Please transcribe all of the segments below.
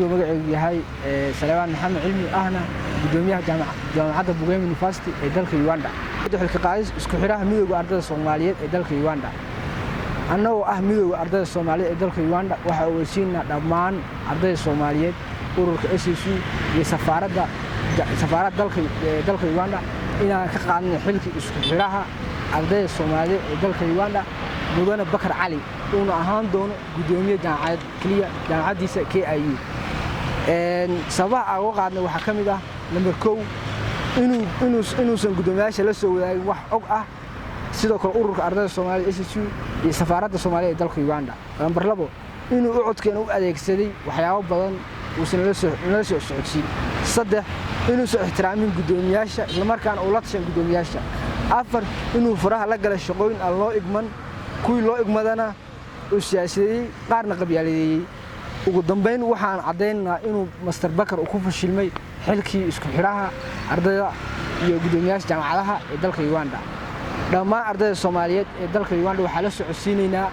Magaceygu yahay Salebaan Maxamed Cilmi, ahna gudoomiyaha Jaamacadda Bugema University ee dalka Uganda. Xilka qaadis isku xidhaha Midowga Ardayda Soomaaliyeed ee dalka Uganda. Annagoo ah Midowga Ardayda Soomaaliyeed ee dalka Uganda, waxaa ogeysiinaa dhammaan ardayda Soomaaliyeed, ururka SSU iyo safaaradda dalka Uganda inaan ka qaadnay xilkii isku xidhaha ardayda Soomaaliyeed ee dalka Uganda, mudane Bakar Cali, uuna ahaan doono gudoomiye jaamacadeed keliya jaamacaddiisa KIU. Sababaha aan uga qaadnay waxaa ka mid ah: number 1, inuusan guddoomiyaasha la soo wadaagin wax og ah, sidoo kale ururka ardayda Soomaalida SSU iyo safaaradda Soomaaliya ee dalka Uganda. Number 2, inuu u codkeena u adeegsaday waxyaabo badan uusan nala soo socodsiin. 3, inuusan ixtiraamin guddoomiyaasha, islamarkaana uu la tashan guddoomiyaasha. 4, inuu faraha la galay shaqooyin aan loo igman, kuwii loo igmadana uu siyaasadeeyey, qaarna qabyaaladeeyey. Ugu dambayn, waxaan caddaynaynaa inuu Mister Bakar uu ku fashilmay xilkii isku xidhaha ardayda iyo guddoomiyaasha jaamacadaha ee dalka Uganda. Dhammaan ardayda Soomaaliyeed ee dalka Uganda waxaa la socodsiinaynaa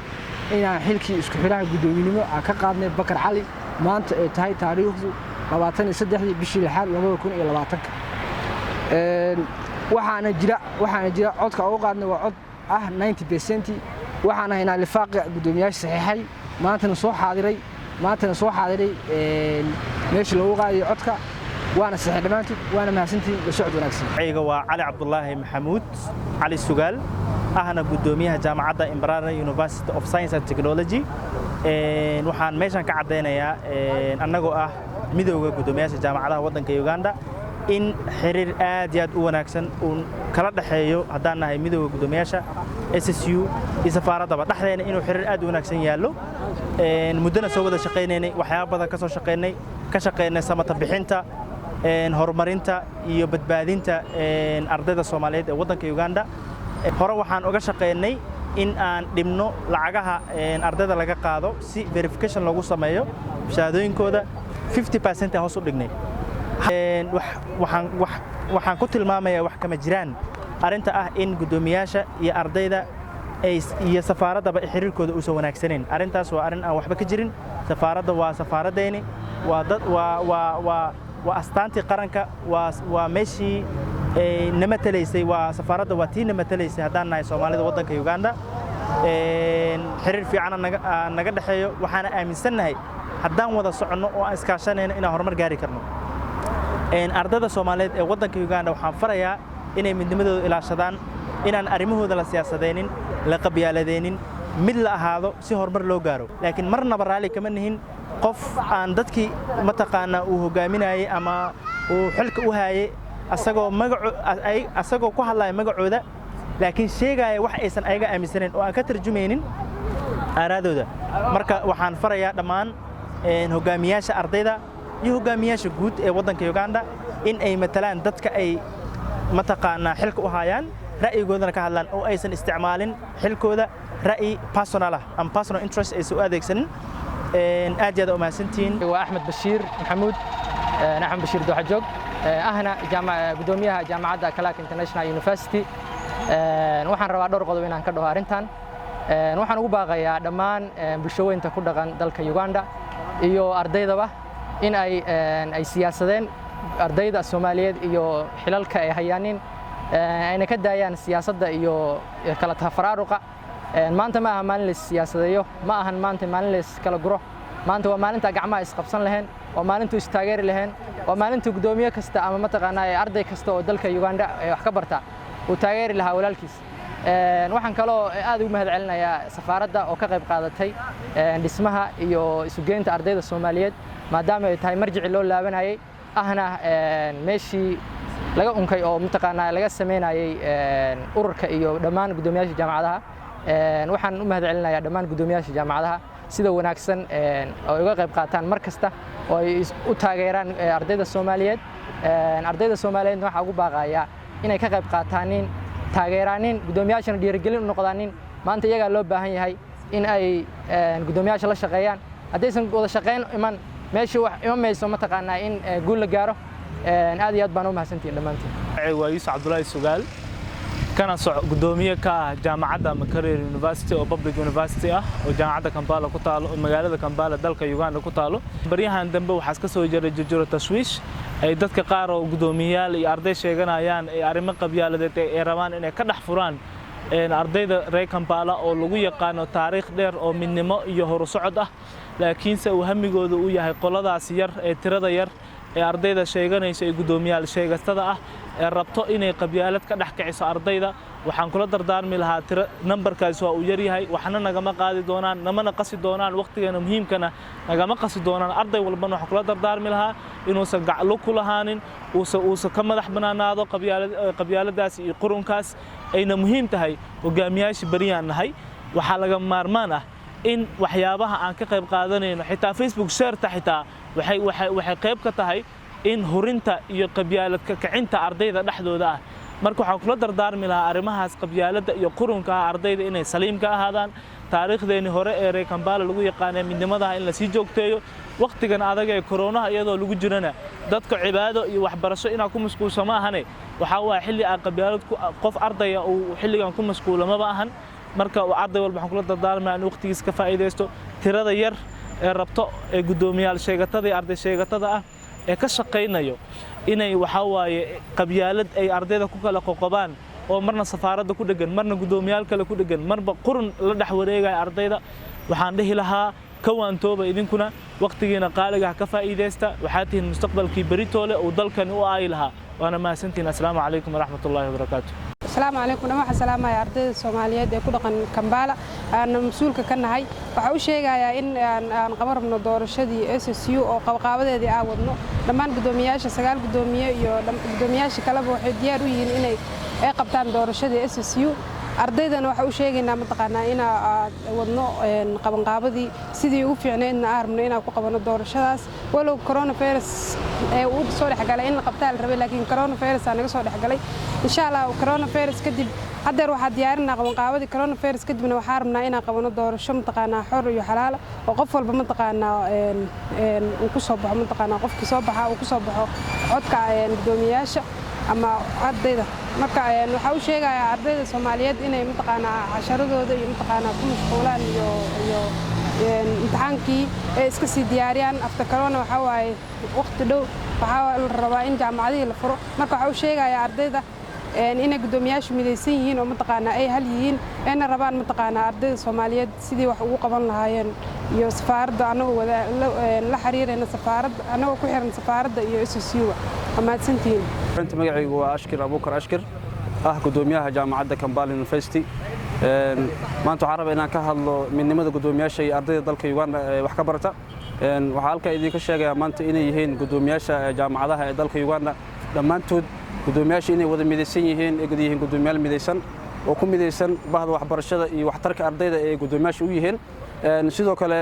inaan xilkii isku xidhaha guddoominimo aan ka qaadnay Bakar Cali, maanta ay tahay taariikhdu 23-dii bishii lixaad 2020-ka. Waxaana jira codka uga qaadnay waa cod ah 90%. Waxaana haynaa lifaaqa guddoomiyaasha saxiixay, maantana soo xaadiray meeshii loogu qaadayo codka, waana saxiix dhammaantood. Waana mahadsantihiin, la socod wanaagsan. Magacayga waa Cali Cabdulaahi Maxamuud Cali Sugaal, ahna guddoomiyaha jaamacadda Mbarara University of Science and Technology. Waxaan meeshan ka caddaynayaa, annagoo ah midowga guddoomiyaasha jaamacadaha waddanka Uganda, in xiriir aad iyo aad u wanaagsan uu kala dhexeeyo, haddaan nahay midowga guddoomiyaasha SSU iyo safaaraddaba dhexdeena, inuu xiriir aad u wanaagsan yaallo, muddona soo wada shaqaynaynay, waxyaaba badan ka soo shaqaynay, ka shaqaynay samata bixinta, horumarinta iyo badbaadinta ardayda Soomaaliyeed ee waddanka Uganda. Hore waxaan uga shaqaynay in aan dhibno lacagaha ardayda laga qaado si verification loogu sameeyo shahaadooyinkooda, 50% aan hoos u dhignay. Waxaan ku tilmaamayaa wax kama jiraan arrinta ah in guddoomiyaasha iyo ardayda iyo safaaraddaba xiriirkooda uusan wanaagsanayn. Arrintaas waa arrin aan waxba ka jirin. Safaaradda waa safaaraddeeni, waa dad, waa astaantii qaranka, waa meeshii na matalaysay, waa safaaradda, waa tii na matalaysay haddaan nahay Soomaalida waddanka Uganda. Xiriir fiican naga dhexeeyo. Waxaana aaminsannahay haddaan wada soconno oo aan iskaashanayno inaan horumar gaari karno. Ardayda Soomaaliyeed ee waddanka Uganda waxaan farayaa inay midnimadooda ilaashadaan, inaan arrimahooda la siyaasadaynin, la qabyaaladaynin, mid la ahaado si horumar loo gaaro. Laakiin marnaba raalli kama nihin qof aan dadkii mataqaanaa uu hogaaminayey ama uu xilka u haayay, asagoo magaco asagoo ku hadlaya magacooda, laakiin sheegaya wax aysan ayaga aaminsanayn oo aan ka tarjumaynin aaraadooda. Marka waxaan farayaa dhammaan hogaamiyaasha ardayda iyo hogaamiyaasha guud ee waddanka Uganda in ay matalaan dadka ay mataqaanaa xilka u hayaan, ra'yigoodana ka hadlaan, oo aysan isticmaalin xilkooda ra'yi personal ah ama personal interest aysan u adeegsanin. Aad iyo aad u mahadsantihiin. Waa Axmed Bashiir Maxamuud, Axmed Bashiir Dooxajoog, ahna gudoomiyaha jaamacadda Clark International University. Waxaan rabaa dhowr qodob inaan ka dhaho arrintan. Waxaan ugu baaqayaa dhammaan bulshooyinka ku dhaqan dalka Uganda iyo ardaydaba in ay siyaasadeen ardayda Soomaaliyeed iyo xilalka ay hayaanin, ayna ka daayaan siyaasadda iyo kala tafaraaruqa. Maanta ma aha maalin la siyaasadeeyo, ma ahan maanta maalin la iskala guro. Maanta waa maalinta gacmaha isqabsan laheen, waa maalintu istaageeri laheen, waa maalinta guddoomiye kasta ama mataqaanaa arday kasta oo dalka Uganda wax ka barta uu taageeri lahaa walaalkiis. Waxaan kaloo aad ugu mahad celinayaa safaaradda oo ka qayb qaadatay dhismaha iyo isugeynta ardayda Soomaaliyeed, maadaama ay tahay marjici loo laabanayay, ahna meeshii laga unkay oo mataqaanaa laga sameynayay ururka iyo dhammaan guddoomiyaasha jaamacadaha. Waxaan u mahad celinayaa dhammaan guddoomiyaasha jaamacadaha sida wanaagsan oo ay uga qayb qaataan mar kasta oo ay u taageeraan ardayda Soomaaliyeed. Ardayda Soomaaliyeedna waxaa ugu baaqayaa inay ka qayb qaataanin, taageeraanin, guddoomiyaashana dhiirigelin u noqdaanin. Maanta iyagaa loo baahan yahay in ay guddoomiyaasha la shaqeeyaan. Haddaysan wada shaqeyn iman meesha, wax iman mayso mataqaanaa in guul la gaaro. Aad iyo aad baan u mahadsantihin dhammaantiin. Waa Yuusuf Cabdulaahi Sugaal. Kana soc gudoomiye ka ah jaamacadda Makerere University oo public university ah oo jaamacadda Kampala ku taalo, oo magaalada Kampala, dalka Uganda ku taalo. Baryahan dambe waxaa iska soo jiray jujuro tashwiish ay dadka qaar oo gudoomiyayaal iyo arday sheeganayaan ay arrimo qabyaaladeed ay rabaan inay ka dhex furaan ardayda reer Kampala oo lagu yaqaano taariikh dheer oo midnimo iyo horusocod ah, laakiinse uu hamigooda uu yahay qoladaas yar ee tirada yar ee ardayda sheeganaysa ee guddoomiyaal sheegastada ah ee rabto inay qabyaalad ka dhex kiciso ardayda. Waxaan kula dardaarmi lahaa, tiro nambarkaas waa uu yaryahay, waxna nagama qaadi doonaan, namana qasi doonaan, waqtigeena muhiimkana nagama qasi doonaan. Arday walbana waxaan kula dardaarmi lahaa inuusan gaclo ku lahaanin, uusan ka madax bannaanaado qabyaaladaas iyo qurunkaas. Ayna muhiim tahay, hogaamiyaashii beriyaan nahay, waxaa laga maarmaan ah in waxyaabaha aan ka qayb qaadanayno, xitaa Facebook shareta, xitaa waxay qayb ka tahay in hurinta iyo qabyaalad ka kicinta ardayda dhexdooda ah. Marka waxaan kula dardaarmi lahaa arrimahaas qabyaaladda iyo qurunka ah ardayda inay saliim ka ahaadaan. Taariikhdeeni hore ee reer Kampala lagu yaqaanay midnimadaha in lasii joogteeyo waqtigan adag ee koronaha iyadoo lagu jirana. Dadka cibaado iyo waxbarasho inaa ku mashquulsho ma ahane, waxaa waaya xilli aan qabyaalad qof ardaya uu xilligan ku mashquulo maba ahan. Marka arday walba waxaan kula dardaarmaya in waqtigiisa ka faa'iidaysto. Tirada yar ee rabto ee guddoomiyaal sheegatada iyo arday sheegatada ah ee ka shaqaynayo inay, waxaa waaye, qabyaalad ay ardayda ku kala qoqobaan, oo marna safaaradda ku dhegan, marna guddoomiyaal kale ku dhegan, marba qurun la dhex wareegaya ardayda, waxaan dhihi lahaa ka waantooba. Idinkuna waqtigiina qaaliga ha ka faa'iidaysta. Waxaa tihiin mustaqbalkii beritoole uu dalkani u aayi lahaa. Waana mahadsantihiin. Assalaamu calaykum waraxmatullaahi wabarakaatu. Asalaamu calaykum dhammaan. Waxaan salaamaya ardayda Soomaaliyeed ee ku dhaqan Kambaala aan mas-uulka ka nahay. Waxaa u sheegayaa in aan qaban rabno doorashadii SSU oo qabqaabadeedii aan wadno. Dhammaan guddoomiyaasha, sagaal guddoomiye iyo guddoomiyaasha kaleba, waxay diyaar u yihiin inay ay qabtaan doorashadii SSU. Ardaydana waxaa u sheegaynaa, mataqaanaa, inaa wadno qabanqaabadii sidii ugu fiicnaydna aan rabno inaan ku qabano doorashadaas, walow coronavirus ee uu soo dhexgalay. In la qabtaa la rabay, laakiin coronavirus aa naga soo dhexgalay. Insha Allah coronavirus kadib, haddeer waxaa diyaarinaa qabanqaabadii. Coronavirus kadibna waxaa rabnaa inaan qabano doorasho, mataqaanaa, xor iyo xalaala, oo qof walba, mataqaanaa, uu ku soo baxo, mataqaanaa, qofkii soo baxa uu ku soo baxo codka guddoomiyaasha ama ardayda. Marka waxaa u sheegayaa ardayda Soomaaliyeed inay, mataqaanaa, casharadooda iyo, mataqaanaa, ku mashquulaan iyo imtixaankii ay iska sii diyaariyaan. After corona waxaa waaye waqti dhow, waxaa la rabaa in jaamacadihii la furo. Marka waxaa u sheegayaa ardayda inay guddoomiyaashu midaysan yihiin oo, mataqaanaa, ay hal yihiin, ayna rabaan, mataqaanaa, ardayda Soomaaliyeed sidii wax ugu qaban lahaayeen iyo safaaradda, annagoo wada la xiriirayna safaaradda, annagoo ku xiran safaaradda iyo SSU-ga. Waa mahadsantihiin. Runtii magacaygu waa Ashkir Abuukar Ashkir, ah guddoomiyaha jaamacadda Kampala University. Maanta waxaan rabaa inaan ka hadlo midnimada guddoomiyaasha iyo ardayda dalka Uganda ee wax ka barata. Waxaa halkaa idinka sheegayaa maanta inay yihiin guddoomiyaasha jaamacadaha ee dalka Uganda dhammaantood guddoomiyaasha inay wada midaysan yihiin, ay yihiin guddoomiyaal midaysan oo ku midaysan bahda waxbarashada iyo waxtarka ardayda ee guddoomiyaasha u yihiin. Sidoo kale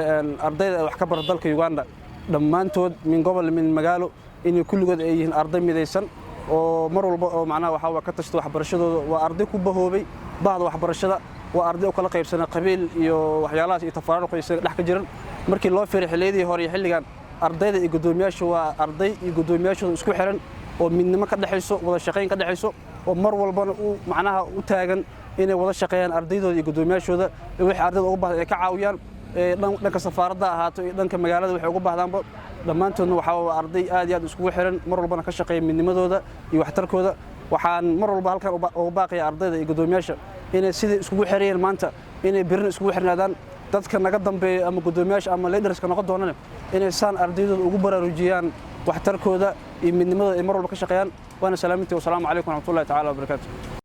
ardayda ee wax ka barata dalka Uganda dhammaantood, min gobol min magaalo, inay kulligood ay yihiin arday midaysan oo mar walba oo macnaha waxaa waa ka tashta waxbarashadooda. Waa arday ku bahoobay bahda waxbarashada, waa arday u kala qaybsanay qabiil iyo waxyaalahaas iyo tafaraaruq isaga dhex ka jiran. Markii loo fiiray xilliyadii hore iyo xilligan, ardayda iyo guddoomiyaashu waa arday iyo guddoomiyaashooda isku xiran oo midnimo ka dhexayso, wada shaqayn ka dhexayso, oo mar walbana u macnaha u taagan inay wada shaqeeyaan ardaydooda iyo guddoomiyaashooda, wixii ardayda ugu baahdan ay ka caawiyaan, dhanka safaaradda ahaato iyo dhanka magaalada waxay ugu baahdaanba. Dhammaantoodna waxaa waa arday aad iyo aad iskugu xiran, mar walbana ka shaqeeya midnimadooda iyo waxtarkooda. Waxaan mar walba halkan uga baaqaya ardayda iyo guddoomiyaasha inay sidai iskugu xirayeen maanta inay birina iskugu xirnaadaan. Dadka naga dambeeya ama guddoomiyaasha ama leaderska noqon doonana inay saan ardaydooda ugu baraarujiyaan waxtarkooda iyo midnimadooda ay mar walba ka shaqeeyaan. Waana salaamintii. Wasalaamu calaykum waraxmatullahi tacaala wabarakaatu.